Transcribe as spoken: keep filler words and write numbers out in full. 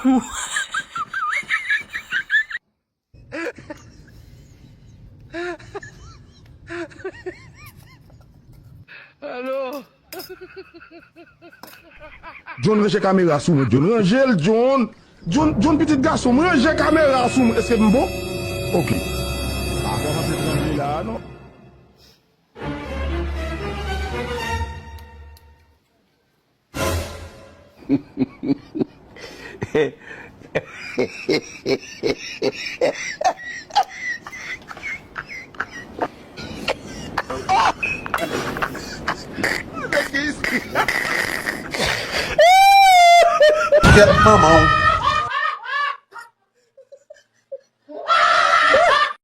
John, ranje kamera sou mwen, John. Ranje l, John. John, John, pitit gason m, ranje kamera sou mwen. Èske m bon? Ok. Pa kòmanse tranble la, non. Tèt manman w.